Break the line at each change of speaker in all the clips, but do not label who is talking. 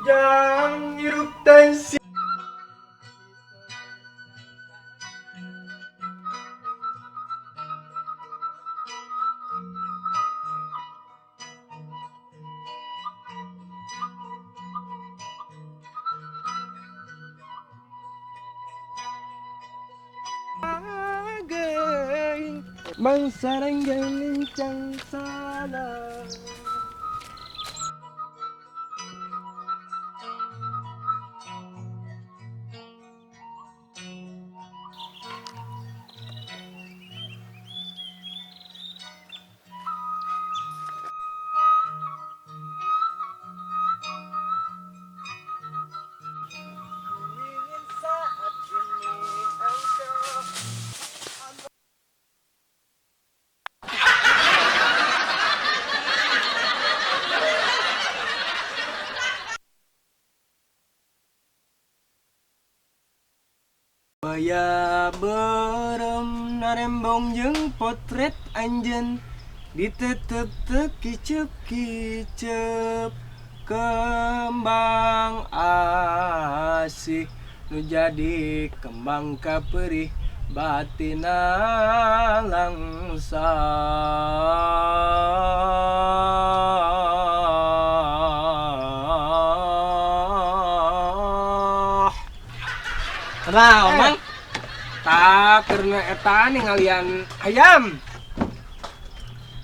Jang hirup teh. Mangsa renggang lincang sana. Ingin saat ini engkau. Baya beureum narembong jeung potret anjeun, ditetep teu kicep-kicep. Kembang asih nu jadi kembang kaperih batina langsa.
Nah, Mang.
Tak karena eta ningalian ayam.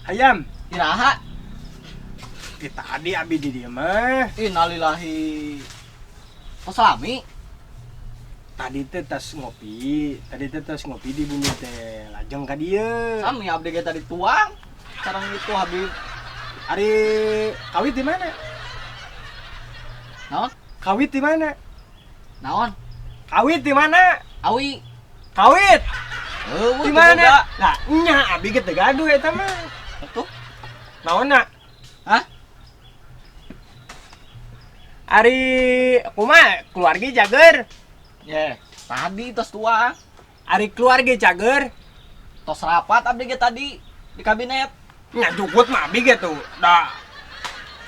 Ayam.
Iraha?
Di tadi abi di dieu mah.
Innalillahi. Kok salami?
Tadi teh tas ngopi, tadi teh tas ngopi di bumi teh. Lajeng ka dieu.
Sami abdi ge tadi tuang. Sareng itu Habib.
Ari kawit di mana?
Naon?
Kawit di mana?
Naon?
Kawit di mana?
Awi.
Kawit
Eueuh,
di mana? Lah, nya abi ge teu gaduh eta mah.
Tuh.
Naonna?
Hah?
Ari kumaha keluarga cager?
Ye, tadi tos tuang.
Ari keluarga cager?
Tos rapat abdi ge tadi di kabinet.
Nya jukut mah abi ge tuh. Da.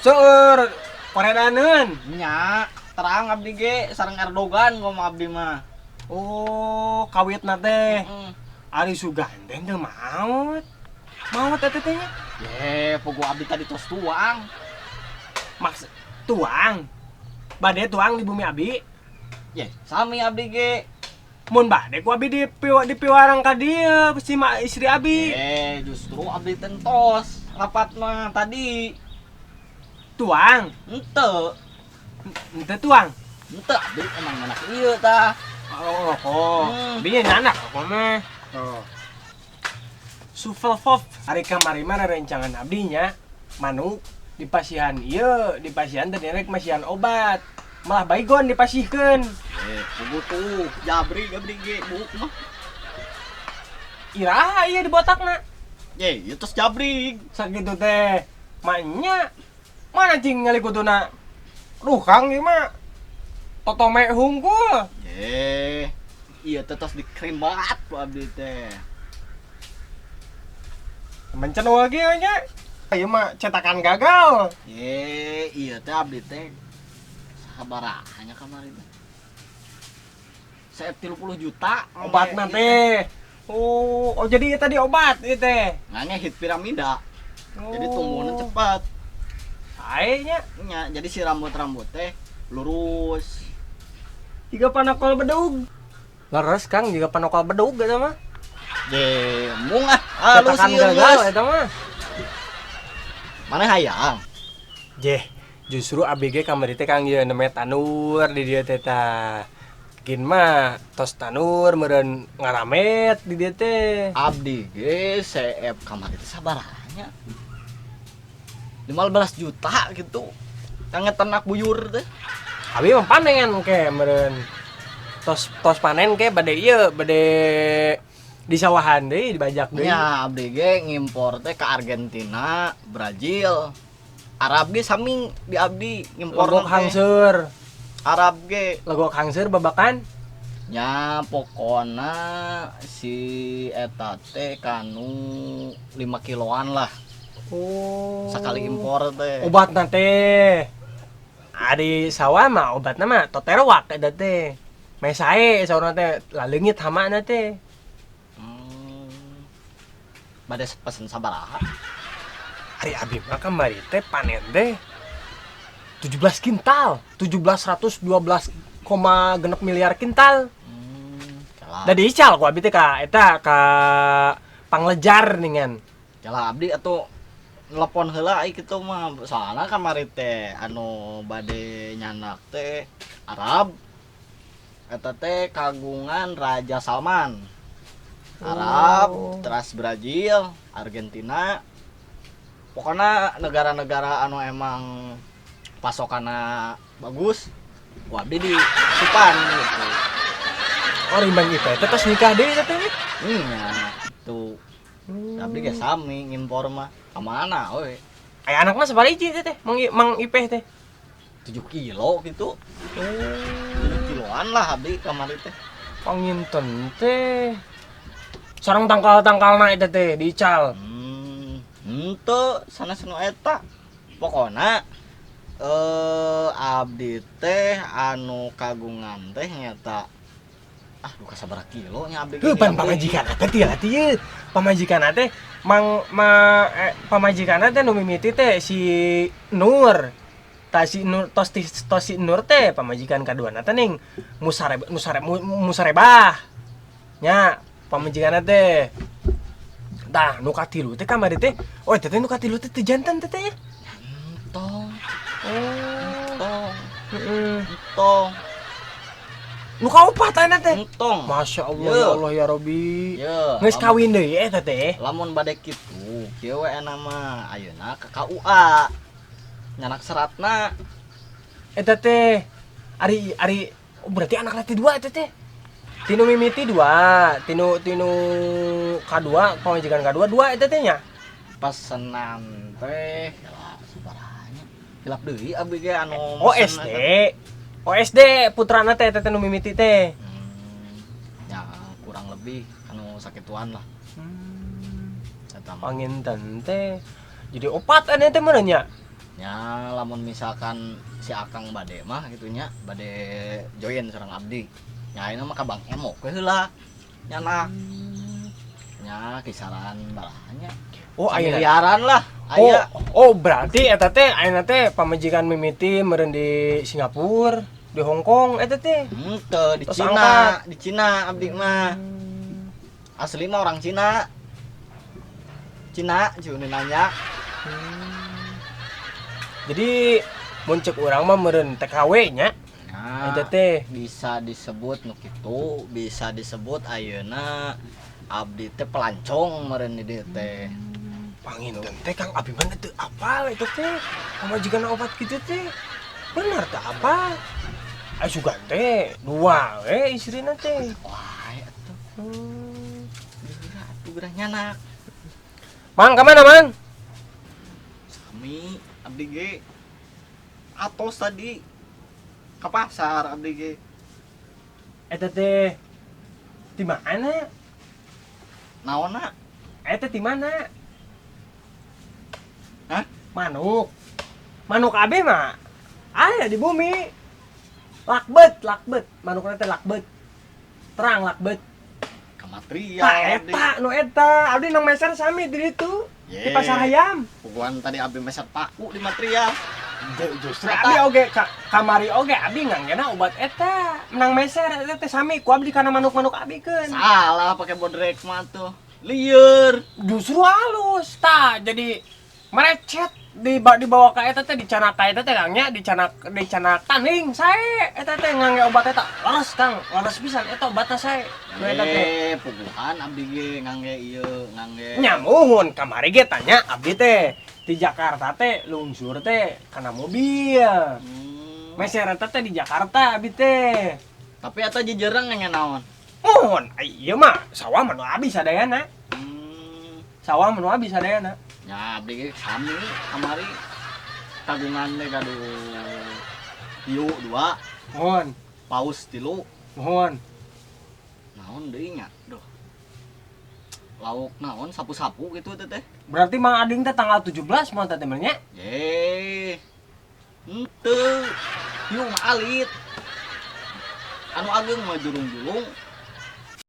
Seueur koredaneun.
Nya, terang abdi ge sareng Erdogan ngomong abdi mah.
Oh, kawitna teh.
Heeh.
Ari Sugandeng teh maot. Maot eta teh nya.
Ye, puguh abdi tadi tos tuang.
Maksud tuang. Bade tuang di bumi abi.
Ye, sami abdi ge.
Mun bade ku abi di piwarang ka dieu si ma istri abi.
Eh, justru abdi tentos rapat mah tadi.
Tuang.
Henteu.
Henteu tuang.
Henteu abdi emang anak ieu tah.
Oh, oh. Abi nya anak apa mah. Oh. Sufelfov hari kamari mah rencangan abdi nya manuk di pasihan ieu, di pasihan teh rek masihan obat. Malah baygon dipasihkeun.
Eh, puguh tuh jabri abdi ge buuk mah.
Iraha ieu dibotakna?
Ye, ieu tos jabri.
Sakitu teh maknya mana cing ngalikutuna? Duh, Kang ieu mah totome hungkul.
Ye, ieu teh tos dikrimbat ku abdi teh.
Mencen lagi nya. Ieu mah cetakan gagal.
Ye, ieu teh abdi teh sabaraha nya kamari teh? Saya 30 juta
obatna teh. Oh, oh jadi tadi obat ieu teh.
Ngangge hit piramida.
Oh.
Jadi tumbuhnya cepat.
Sae nya.
Nya, jadi si rambut-rambut teh lurus.
Jiga panakol bedug. Leres Kang, jiga panakol bedug eta mah.
Ye, mung ah, halus
cetakan
ieu
gagal
geus.
Eta mah.
Mana hayang?
Jeh, justru ABG kamari teh Kang ieu neme tanur di dieu teh tah. Gin mah tos tanur meureun ngaramet di dieu teh.
Abdi ge CF kamari teh sabaraha nya? 15 juta gitu. Kangge ternak buyur teh.
Abi mah panen ke meureun. Tos tos panen ke bade ieu bade di sawahan deui dibajak deui.
Nya abdi ge ngimpor teh ke Argentina, Brazil. Arab ge sami di abdi ngimpor
Legok
teh.
Hangseur.
Arab ge.
Legok hangseur babakan.
Nya pokona si eta teh kanu 5 kiloan lah.
Oh.
Sekali impor teh.
Obatna teh. Ari sawah mah obatna mah toterwak eta teh. Meh sae saurna teh laleungit hamana teh.
Bade pesen sabaraha?
Ari abi mah kamari teh panen teh 17 kintal, 1712,6 miliar kintal.
Kalah.
Da diical ku abi teh ka eta ka panglejar ningan.
Kalah abdi atuh nelpon heula ai kitu mah, soalna kamari teh anu bade nyandak teh Arab. Eta teh kagungan Raja Salman. Arab,
Oh.
teras Brazil, Argentina. Pokoknya negara-negara anu emang pasokanna bagus, ku abdi di supan gitu.
Oh, rimbang ieu teh tos nikah deui teh teh.
Nya, tuh. Abdi ge sami ngimpor mah. Ka mana we?
Aya anakna sabaraha hiji teh teh? Mang Ipeh teh.
7 kilo gitu. 7 kiloan lah abdi kamari teh.
Panginten teh. Sareng tangkal-tangkalna eta teh diical.
Henteu sanes nu eta. Pokona abdi teh anu kagungan teh nyata duka sabaraha kilo nya abdi.
Heuh, pan pamajikan teh tieu ieu. Pamajikan teh mang ma pamajikan teh nu mimiti teh si Nur. Ta si Nur tos tos si Nur teh pamajikan kaduana teh ning musare musare musarebah. Nya pamajikan teh. Tah nu katilu teh kamari teh. Oh, eta teh nu katilu teh teu janten teh teh.
Entong.
Oh.
Entong.
Heeh.
Entong.
Nu kaopat ayeuna teh.
Entong.
Masya Allah,
Ye.
ya Allah ya Robi.
Ye.
Geus kawin deui eta teh.
Lamun bade kitu, kieu we ena mah ayeuna ka KUA. Nyanak seratna.
Eta teh ari ari oh, berarti anak teh dua eta teh. Tinu mimiti dua, tinu tinu kadua, pamajikan kadua dua eta teh nya.
Pesenan teh lah sabarahanya. Hilap deui abdi ge anu
Oh,
mesen
SD.
eta.
Oh, SD putrana teh eta teh nu mimiti teh.
Ya kurang lebih anu sakituan lah. Eta mah.
Panginten teh. Jadi opat anu teh meureun nya.
Ya lamun misalkan si Akang bade mah gitu nya, bade join sareng abdi. Nya ayeuna mah ka Bang Emok we heula. Nyanak. Nya kisaran barahanya.
Oh, ayeuna.
Miliaran lah.
Oh,
Aya.
oh berarti eta teh ayeuna teh pamajikan mimiti meureun di Singapura, di Hong Kong eta teh.
Henteu di
Terus
Cina,
angkat.
di Cina abdi mah. Asli mah orang Cina. Cina jeung nanya.
Jadi mun cek urang mah meureun TKW nya.
Nah,
Eta teh
bisa disebut nu kitu, bisa disebut ayeuna abdi teh pelancong meureun di dieu teh.
Panginten teh Kang Abi mah teu apal eta teh. Pamajikan opat kitu teh. Bener teh apa? Ai sugan teh dua we istrina teh.
Wah, atuh. Geura atuh geura nyanak.
Mang ka mana, Mang?
Sami abdi ge atos tadi ke pasar abdi ge.
Eta teh di mana?
Naonna?
Eta di mana?
Hah?
Manuk. Manuk abi mah aya di bumi. Lakbet, lakbet. Manukna teh lakbet. Terang lakbet.
Kamatria.
Tah eta nu eta. Abdi nang meser sami di ditu. Di pasar ayam.
Puguan tadi abdi meser paku di material.
Justru abdi oge kamari oge abdi nganggena obat eta. Menang meser eta teh sami ku abdi kana manuk-manuk abdi keun.
Salah pakai bodrek mah tuh. Lieur.
Justru halus tah jadi merecet dibawa ka eta teh dicanak ka eta teh Kang nya dicanak tanding sae eta teh ngangge obat eta leres Kang, leres pisan eta obatna sae nu eta teh.
Puguhan abdi ge ngangge ieu ngangge.
Nya muhun kamari ge tanya abdi teh di Jakarta teh lungsur teh kana mobil. Meser eta teh di Jakarta abdi teh.
Tapi eta jejereng nge naon?
Muhun, ieu mah sawah mah nu abis sadayana. Sawah mah nu abis sadayana.
Ya abdi ge sami kamari kagungan teh gaduh hiu 2.
Muhun.
Paus 3.
Muhun.
Naon deui nya? Duh. Lauk naon sapu-sapu gitu teh teh.
Berarti Mang Ading teh tanggal 17 mah teh nya?
Ye. Henteu. Hiu mah alit. Anu ageng mah jurung-jurung.